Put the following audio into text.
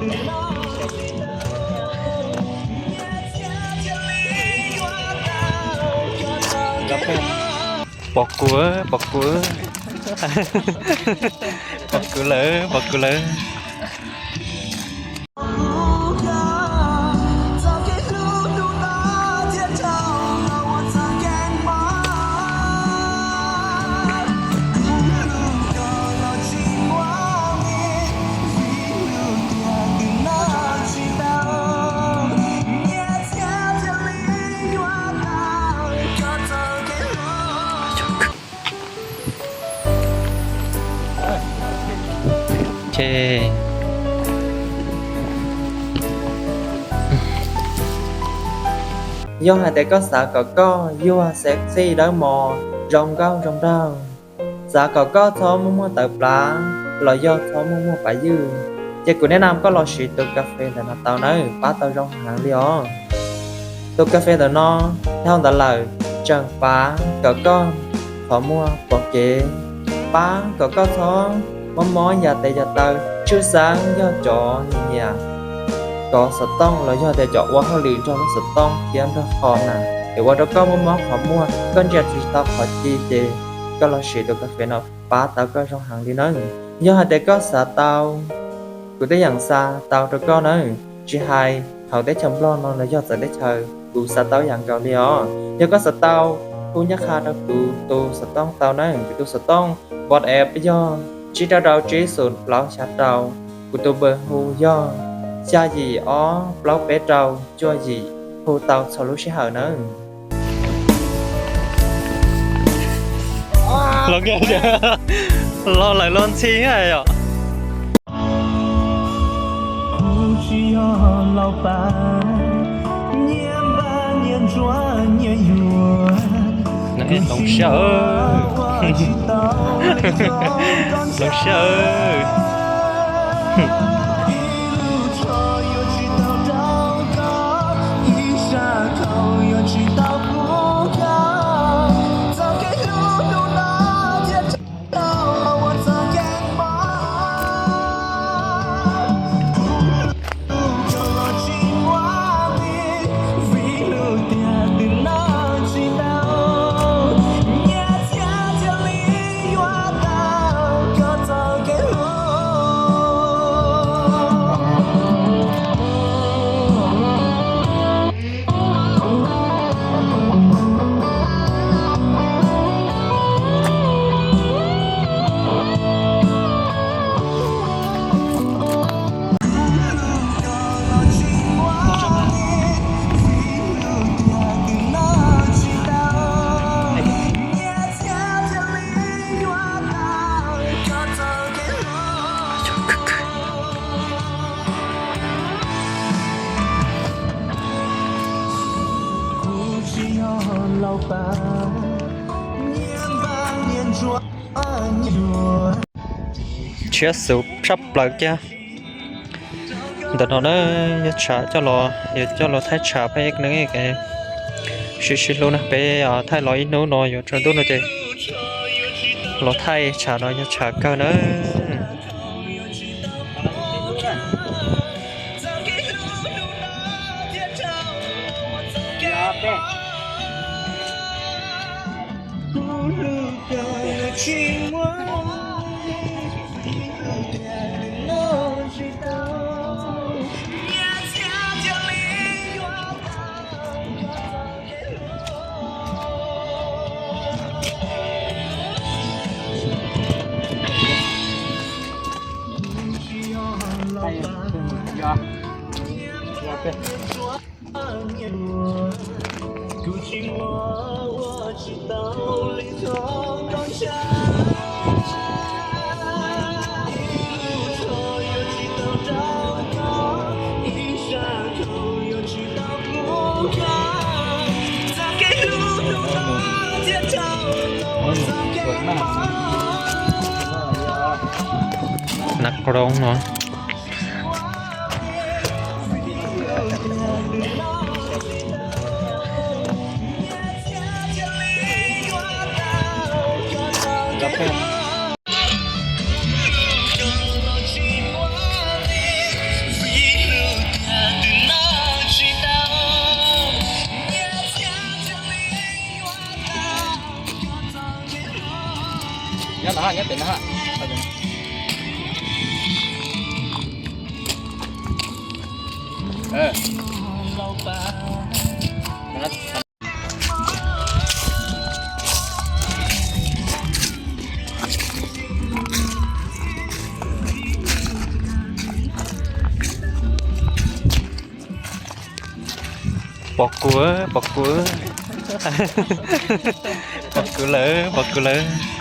Pom kuv, pom kuv, pom kuv lawm, pom kuv lawm. Yog hais tias koj xav kom koj yuag sexy dawb mos zoo nkauj zoo nraug, xav kom koj txhob muaj muaj tawv plab los yog txhob muaj muaj pav ywj, ces kuv nej nam koj los siv tus kas fes ntawm no tau nawb, pab tau zoo heev li os. Tus kas fes ntawm no dhau ntawd lawm tseem pab kom koj qhov muag pom kev, pab kom koj txhob mob mob yam tes yam taw, tshwj xeeb yog cov nyiam nyiam kov xov tooj los yog tias cov ua hauj lwm nrog lub xov tooj thiab nrog qhov na, es ua rau koj mob mob qhov muag, koj ntsia tsis tau qhov ci ces koj los siv tus kas fes no pab tau koj zoo heev li nawb. Yog hais tias koj xav tau, kuv twb yeej xa tau rau koj nawb, tsis hais hauv teb chaws Nplog no los yog txawv teb chaws kuv xa tau ib yam nkaus li os. Yog koj xav tau, kuj ncaj qha rau kuv tus xov tooj tau nawb, kuv tus xov tooj WhatsApp yog tsib rau rau tsib xoom plaub xya rau, kuv tus npawb hu yog xya yim ob plaub peb rau cuaj yim, hu tau txhua lub sij hawm nawb. Los lawm los ntxhi yom. Nws hloov siab, hloov siab. Tshiab xuv tshaj plaws kiag. Ntawm no na, yog tshav coj los, yuav coj los thaij tshav peb neeg sib sib hlub na, peb thaij los ib hnub no yuav tsaus ntuj no ces los thaij tshav no yog tshav kawg na. Nag roob no. Nyob no, nyob pem no. Pom kuv, pom kuv, pom kuv lawm, pom kuv lawm.